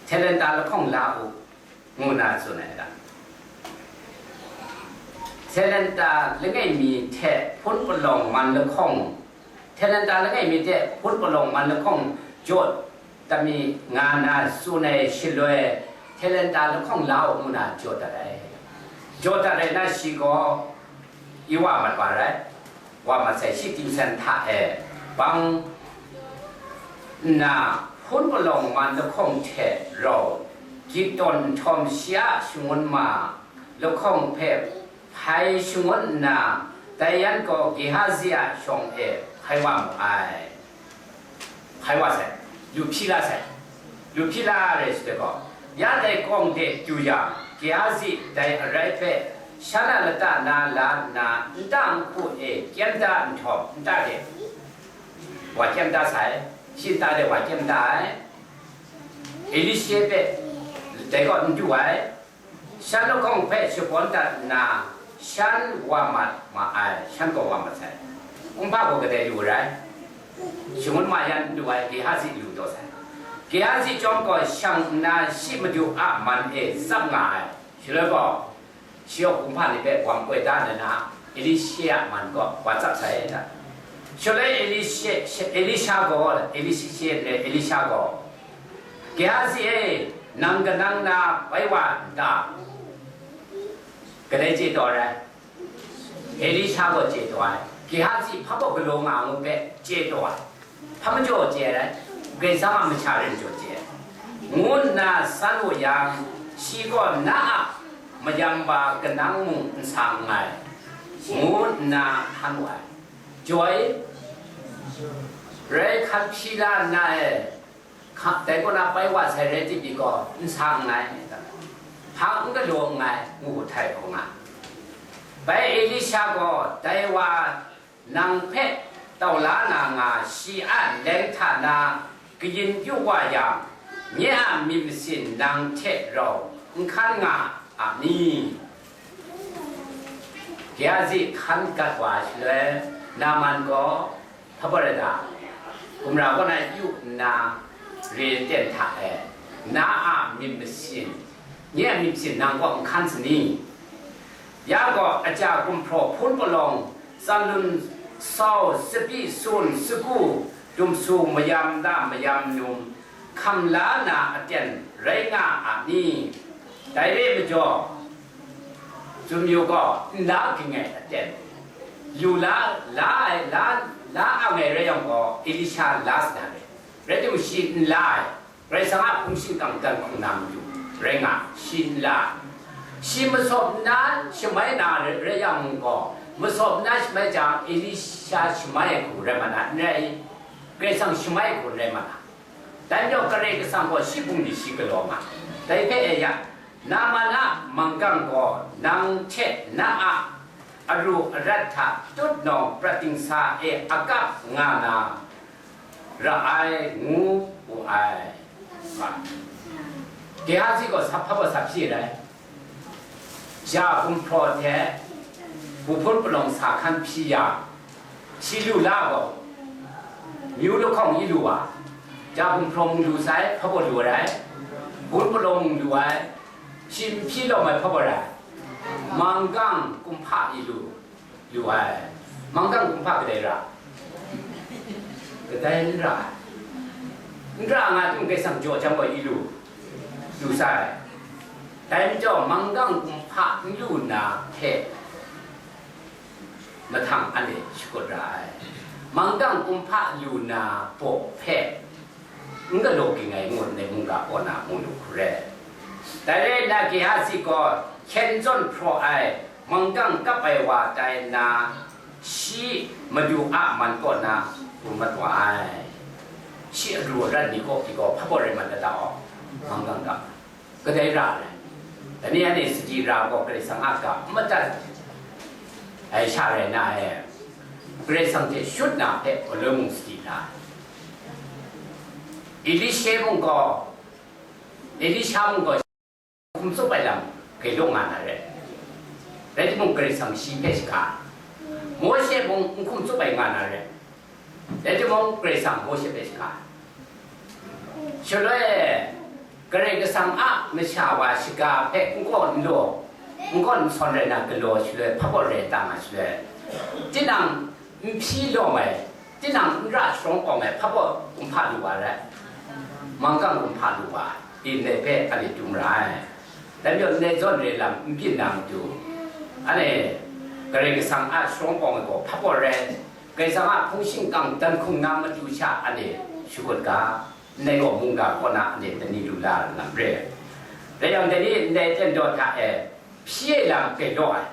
talenta lahkawng la u, ngu na tsun ai ga. Talenta langai mi hte hpun palawng man lahkawng, talenta langai mi hte hpun palawng man lahkawng jaw dat mi nga na tsun ai shaloi, talenta lahkawng la u ngu na jaw dat ai. Jaw dat ai na shi gaw, i wa mat wa rai, wa mat sai, shi tingsan hta e bang nna, hpun palawng man lahkawng hte rau, gyit tawn nhtawm shi a shangun ma lahkawng hpe hpai shangun nna, dai yan gaw Gehazi a shawng e hpai wa mu ai. Hpai wa sai, lu hpyi la sai, lu hpyi la re shi gaw, ya dai kawng de du yang, Gehazi dai arai hpe shan a lata na la nna, nta nhku e kyem da nhtawm, nta de wa kyem da sai, shi nta de wa kyem da ai. Elishe hpe dai gaw n du ai. Shan lahkawng hpe shabawn dat nna, shan wa mat ma ai, shan gaw wa mat sai. Kumhpa gaw kadai lu rai? Shangun ma yan lu ai Gehazi lu taw sai. Gehazi chyawm gaw shang nna, shi madu a man e tsap nga ai. Shaloi gaw, shi gaw kumhpa ni hpe wam koi da nna, Elisha a man gaw wa tsap sai da. Shaloi Elisha, Elisha gaw, Elisha, Elisha gaw, Gehazi e, nang kanang na bai wa n ta? Kadai chye taw ai? Elisha gaw chye taw ai. Gehazi hpa gaw galaw nga ngu hpe chye taw ai. Hpa majaw chye ai? Karai Kasang a masha rai majaw chye ai, ngu nna san wu yang, shi gaw, na a mayam ba kanang mung n sa nngai, ngu nna htan wu ai. Joi, rai hkan hpyi la nna e, dai kaw na bai wa sai rai timung gaw, n sa nngai, hpa n galaw nngai, ngu htai hkawng nga. Bai Elisha gaw, dai wa nang hpe tau la na nga shi a leng hta na kayin yu wa yang, nye a myit masin nang hte rau n hkan nga a ni? Gehazi hkan gat wa shaloi, Naman gaw, hpa rai ta, gumra kaw na yu nna, re ten hta e, na a myit masin, nye a myit masin nang kaw n hkan sa ni? Ya gaw, aja gumhpraw hpun palawng, tsanlun sau, tsabyi sun, sagu, dumsu, mayam da, mayam num, hkam la na aten rai nga a ni? Dai re majaw, Tsun mayu gaw, nla ging ai aten, lu la, la ai, la, la ang ai rai yang gaw, Elisha la sa na re. Rai timung, shi nla ai, Karai Kasang a hpung shingkang dan hkung na matu rai nga, shi nla. Shi masawp nna shamai na rai, rai yang gaw, masawp nna shamai jang, Elisha shamai ai hku rai ma na, n rai? Karai Kasang shamai ai hku rai ma na. Dai majaw Karai Kasang gaw shi hpung de shi galaw nga. Dai hpe e ya, Naaman a manggang gaw nang hte na a aru arat hta tutnawng prat dingsa e akap nga na ra ai, ngu wu ai. Gehazi gaw sa hpa baw sa hpyi rai. Ja gumhpraw hte, bu hpun palawng sa hkan hpyi ya, shi lu la gaw, myu lahkawng i lu wa, ja gumhpraw mung lu sai, hpa baw lu ai, hpun palawng mung lu ai, shi n hpyi lawm ai hpa baw rai, manggang kumhpa i lu, lu ai. Manggang kumhpa kadai ra? Kadai n ra ai. N ra nga timung, Karai Kasang jaw jang gaw i lu, lu sai. Dai majaw, manggang kumhpa n lu na hpe mahtang anhte shakut ra ai. Manggang kumhpa lu na baw hpe n galaw ging ai ngu nna mungga kaw na mu lu hkru re. Dai rai nna, Gehazi gaw hkyen zawn hpraw ai manggang kap ai wa tai nna, shi madu a man kaw na pru mat wa ai. Shi aru arat ni kaw, pyi gaw, hpa baw rai mat dat ta aw, manggang kap. Kadai ra ai? Dai ni anhte sadi ra gaw, Karai Kasang a ga n madat ai sha rai na e, Karai Kasang hte shut na hpe, galoi mung sadi ra ai. Elisha mung gaw, Elisha mung gaw, hkum tsup ai lam gailaw nga na re. Rai timung, Karai Kasang shi hpe shaga ai. Mawshe mung n hkum tsup ai nga na re. Rai timung, Karai Kasang Mawshe hpe shaga ai. Shaloi, Karai Kasang a masha wa shaga hpe n kaw n law, n kaw n sawn rai na galaw shaloi, hpa baw rai ta nga shaloi, tinang n hpyi lawm ai, tinang n ra sharawng awng ai hpa baw kumhpa lu wa rai, manggang kumhpa lu wa, ndai hpe anhte dum ra ai. Dai majaw, ndai zawn re lam n byin na matu, anhte Karai Kasang a sharawng awng ai gaw hpa baw rai, Karai Kasang a hpung shingkang dan hkung na matu sha anhte shakut ga, ndai gaw mungga kaw na anhte dai ni lu la ai lam re. Rai yang, dai ni ndai ten daw hta e hpyi ai lam gailaw ai,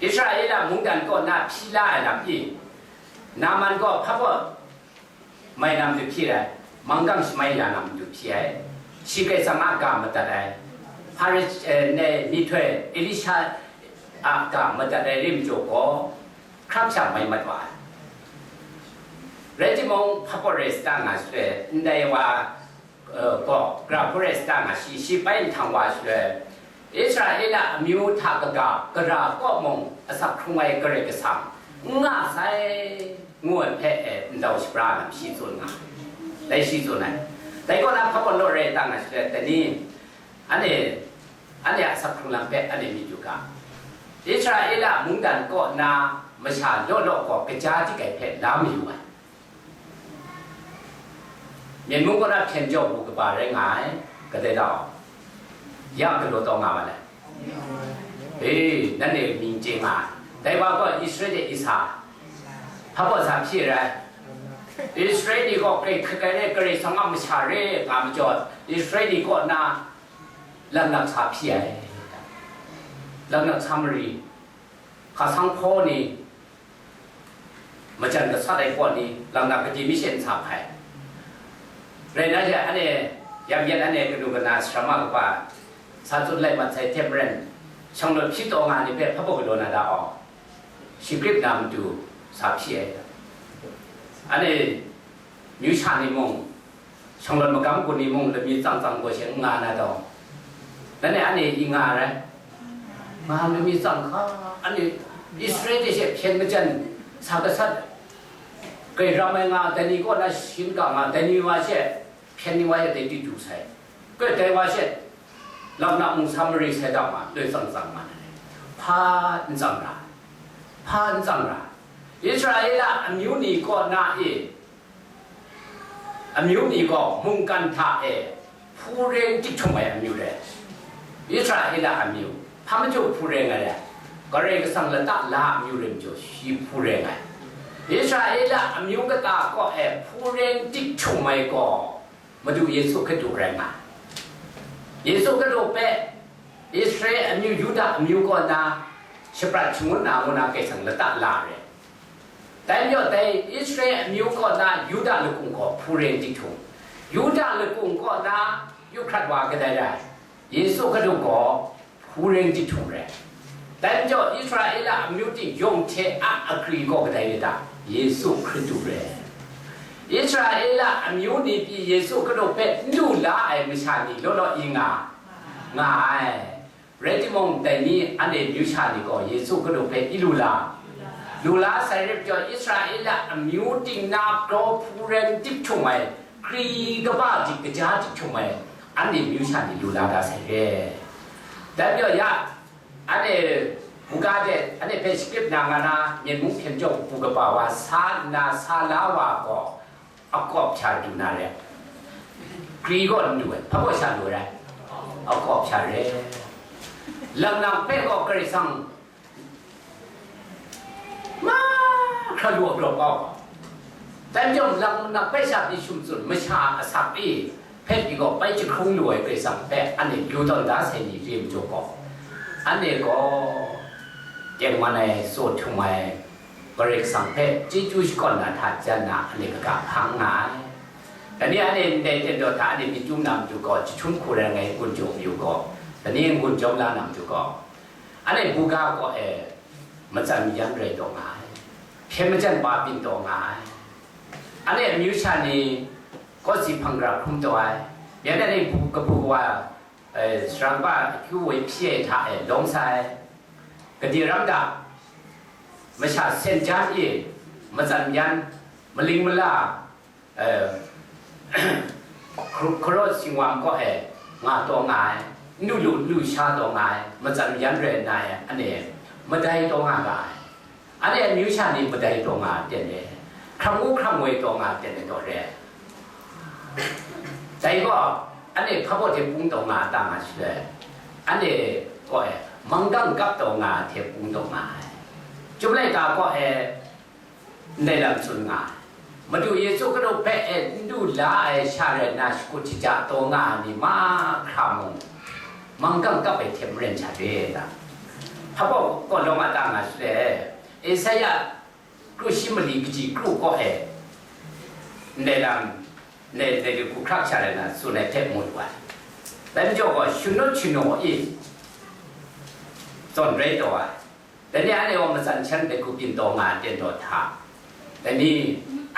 Israela mungdan kaw na hpyi la ai lam pyi, Naaman gaw hpa baw mai na matu hpyi ai, manggang shamai ya na matu hpyi ai, shi Karai Kasang a ga madat ai, Hpari-, eh, ndai myihtoi Elisha a ga madat ai rai majaw gaw, hkrak sha mai mat wa ai. Rai timung, hpa baw rai sa ta nga shaloi, ndai wa, eh, gaw, gara hku rai sa ta nga, shi, shi bai nhtang wa shaloi, Israela amyu hta kaga, gara kaw mung asak hkrung ai Karai Kasang n nga sai, ngu ai hpe, eh, ndau shabra lam shi tsun nga ai. Dai shi tsun ai. Dai kaw na hpa baw naw rai ta nga shaloi, dai ni, anhte, anhte a asak hkrung lam hpe anhte myit yu ga. Israela mungdan kaw na masha law law gaw kaja tik ai hpe la mayu ai. Myen mung kaw na hpyen jaw bu kaba rai nga ai, kadai tau? Ya galaw taw nga ma ai. E, nanhte mying chye nga ai. Dai wa gaw Israela de Isa, hpa baw sa hpyi rai. Israela ni gaw grai hkrit ai re, Karai Kasang a masha re nga majaw, Israela ni kaw na laknak sa hpyi ai. Laknak sa mari, hka sanghpaw ni, majan gasat ai kaw ni, laknak gade mi she n sa hpai. Rai nna she, anhte, yam yan anhte kanu kana sarama kaba sa tsun lai mat sai hte maren, shanglawt hpyi taw nga ai ni hpe hpa baw galaw na da aw, shi grip na matu sa hpyi ai. Anhte, myu sha ni mung, shanglawt magam gun ni mung, lamyit tsang tsang gaw she n nga na taw, nanhte anhte i nga rai. Nga, lamyit tsang hka, anhte Israela de she hpyen majan sa gasat, grai ram ai nga, dai ni kaw na sharin ga nga, dai ni wa she hpyen ni wa she dai di du sai, grai dai wa she laknak mung sa mari sai da ma, loi tsang tsang ma na rai. Hpa n tsang ra, hpa n tsang ra. Israela amyu ni kaw na e, amyu ni gaw mungkan hta e hpu re n tik htum ai amyu rai. Israela amyu, Hpa majaw hpu reng ai re? Karai Kasang lata la amyu rai majaw, shi hpu reng ai. Israela amyu kata kaw e hpu reng dik htum ai gaw, Madu Yesu Hkristu rai nga ai. Yesu Hkristu hpe Israel amyu, Yuda amyu kaw na shaprat shangun na ngu na Karai Kasang lata la re. Dai majaw dai Israel amyu kaw na Yuda lakung gaw hpu reng dik htum, Yuda lakung kaw na yu hkrat wa kadai rai, Yesu Hkristu gaw hpu reng dik htum rai. Dai majaw Israela amyu ting yawng hte a agri gaw kadai rai ta? Yesu Hkristu rai. Israela amyu ni pyi Yesu Hkristu hpe n lu la ai masha ni law law i nga, nga ai. Rai timung, dai ni anhte amyu sha ni gaw Yesu Hkristu hpe i lu la, lu la sai rai majaw, Israela amyu ting na grau hpu reng dik htum ai, kri kaba dik kaja dik htum ai, anhte amyu sha ni lu la da sai re. Dai majaw ya, anhte buga de, anhte hpe shakip na nga na, Myen mung hpyen jaw kabu kaba wa sa nna sa la wa gaw, akawp sha du na re. Kri gaw n du ai, hpa gaw sha lu ai? Akawp sha re. Laknak hpe gaw Karai Kasang mahkra lu ai, lu ai. Dai majaw, laknak hpe sha pyi shum tsun, masha asak e hpe pyi gaw bai jahkrung lu ai Karai Kasang hpe anhte lu tawn da sai ni re majaw gaw, anhte gaw tengman ai, tsaw htum ai, Karai Kasang hpe chyeju shakawn na hta jan na, anhte kaga hpang nga ai. Dai ni anhte ndai ten daw hta anhte myit dum na matu gaw, jahtum hku rai ngai n-gun jaw mayu gaw, dai ni n-gun jawm la na matu gaw, anhte buga kaw e matsan mayan rai taw nga ai, hpyen majan ba byin taw nga ai. Anhte amyu sha ni kawsi hpang gara hkrum taw ai, myen anhte bu kabu wa, eh, saram ba akyu woi hpyi ai hta e lawm sai. Gade ram da, masha sen jan e, matsan yan, maling mala, eh, hkaru-, hkarawt singwang kaw e nga taw nga ai, n lu lu, n lu sha taw nga ai, matsan yan rai nna e, anhte madai taw nga ga ai. Anhte amyu sha ni madai taw nga ten re, hkrang ngu hkrang ngoi taw nga ten re taw re. Dai gaw, anhte hpa baw hte pung taw nga ta nga shaloi, anhte kaw e manggang kap taw nga hte pung taw nga ai. Chyum laika kaw e ndai lam tsun nga ai. Madu Yesu Hkristu hpe e n du la ai sha rai nna, shakut shaja taw nga ai ni mahkra mung, manggang kap ai hte maren sha re ta? Hpa baw kaw lawm a ta nga shaloi, Esaia kru shi mali kaji kru kaw e ndai lam, ndai, ndai hku hkrak sha rai nna tsun ai hte mu lu ai. Dai majaw gaw, shanut shanaw e zawn rai taw ai. Dai ni anhte gaw matsan shan dai hku byin taw nga ai ten daw hta, dai ni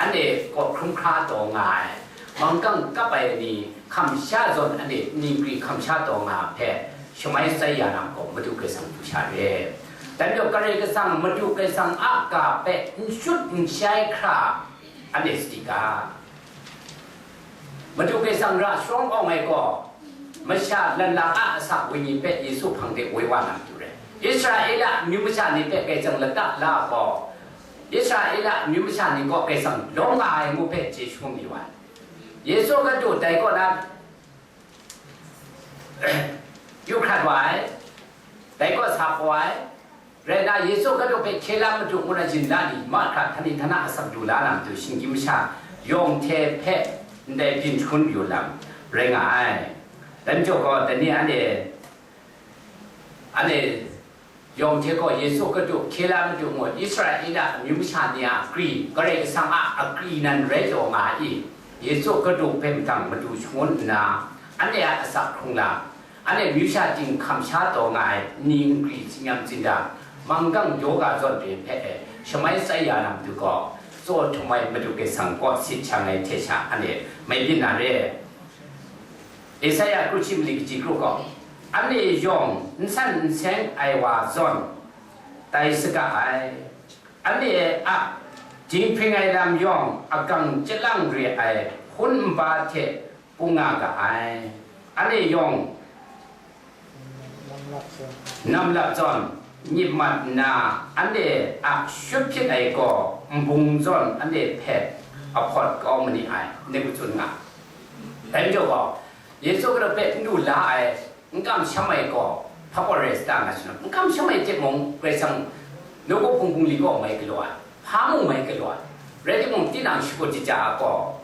anhte kaw hkrum hkra taw nga ai, manggang kap ai ni hkam sha zawn anhte ningri hkam sha taw nga ai hpe shamai shatsai ya na gaw, Madu Karai Kasang du sha re. Dai majaw Karai Kasang, Madu Karai Kasang a ga hpe n shut n shai hkra, anhte sadi ga. Madu Karai Kasang ra sharawng awng ai gaw, masha lanla a asak wenyi hpe Yesu hpang de woi wa na matu re. Israela amyu masha ni hpe Karai Kasang lata la gaw, Israela amyu masha ni gaw Karai Kasang lawm nga ai ngu hpe chye shangun mayu ai. Yesu Hkristu dai kaw na yu hkrat wa ai, dai kaw sa hpaw ai, rai nna Yesu Hkristu hpe hkye la madu ngu na yin la ni mahkra, htani htana asak du la na matu, shinggyim masha yawng hte hpe ndai byin shangun yu lam rai nga ai. Dai majaw gaw, dai ni anhte, anhte yawng hte gaw Yesu Hkristu hkye la madu ngu, Israela amyu masha ni a akri, Karai Kasang a akri nan rai taw nga i, Yesu Hkristu hpe mahtang madu shangun nna, anhte a asak hkrung lam, anhte amyu sha ting hkam sha taw nga ai ni nkri, tsin-yam tsinda, manggang daw ga zawn re hpe e shamai shatsai ya na matu gaw, tsaw htum ai Madu Karai Kasang kaw sit shang ai hte sha anhte mai byin na re. Esaia kru shi mali kaji kru gaw, anhte yawng n san n seng ai wa zawn tai saga ai. Anhte a dinghpring ai lam yawng agang chyalang re ai hpun nba hte pung nga ga ai. Anhte yawng nam lap zawn, myit mat nna, anhte a shut hpyit ai gaw nbung zawn anhte hpe ahpawt kau ma ni ai, ngu tsun nga. Dai majaw gaw, Yesu Hkristu hpe n du la ai, n kamsham ai gaw, hpa gaw rai sa ta nga shalom, n kamsham ai hte mung, Karai Kasang nawku hpung bungli gaw mai galaw ai, hpa mung mai galaw ai, rai timung, tinang shakut shaja ai gaw,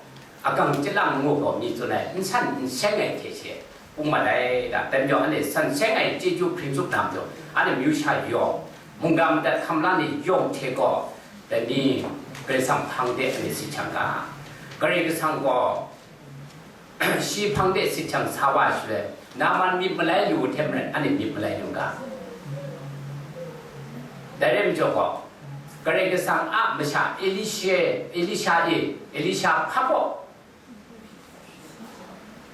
agang chyalang ngu gaw mi tsun ai, n san n seng ai hte she, pung mat ai da. Dai majaw, anhte san seng ai chyeju hpring tsup na majaw, anhte amyu sha yawng, mungga madat hkam la ni yawng hte gaw, dai ni Karai Kasang hpang de anhte sit hkyang ga. Karai Kasang gaw, shi hpang de sit hkyang sa wa ai shaloi, Naaman myit malai lu hte maren, anhte myit malai lu ga. Dai rai majaw gaw, Karai Kasang a masha Elisha, Elisha e, Elisha hpa gaw,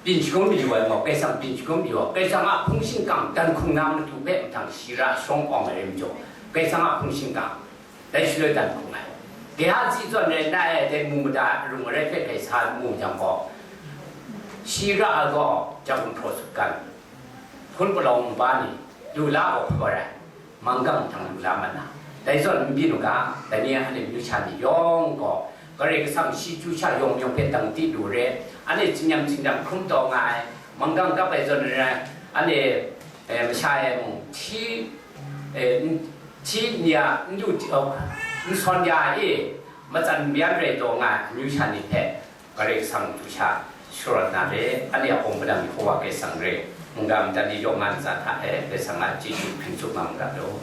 byin shangun mayu ai gaw, Karai Kasang byin shangun mayu ai, Karai Kasang a hpung shingkang dan hkung na matu hpe mahtang shi ra shawng awng ai rai majaw, Karai Kasang a hpung shingkang dai shaloi dan hkung ai. Gehazi zawn rai nna e, dai mu mada rung arai hpe hkai sa mu jang gaw, shi ra ai gaw, jahkum hpraw sutgan, hpun palawng nba ni, lu la gaw hpa rai, manggang htang lu la mat na, dai zawn n byin u ga, dai ni a anhte amyu sha ni yawng gaw, Karai Kasang shi chyu sha yawng yawng hpe dang di lu re, anhte htingnyam htingnyam hkrum taw nga ai, manggang kap ai zawn rai, anhte, eh, masha e mung hti, eh, n-, hti n ya, n lu, oh, n sawn ya e, matsan mabyan rai taw nga ai amyu sha ni hpe, Karai Kasang chyu sha sharawt na re, anhte a hpung padang Yehova Karai Kasang re, mungga madat ni yawng nga ntsa hta e, Karai Kasang a chyeju hpring tsup nga mu ga law.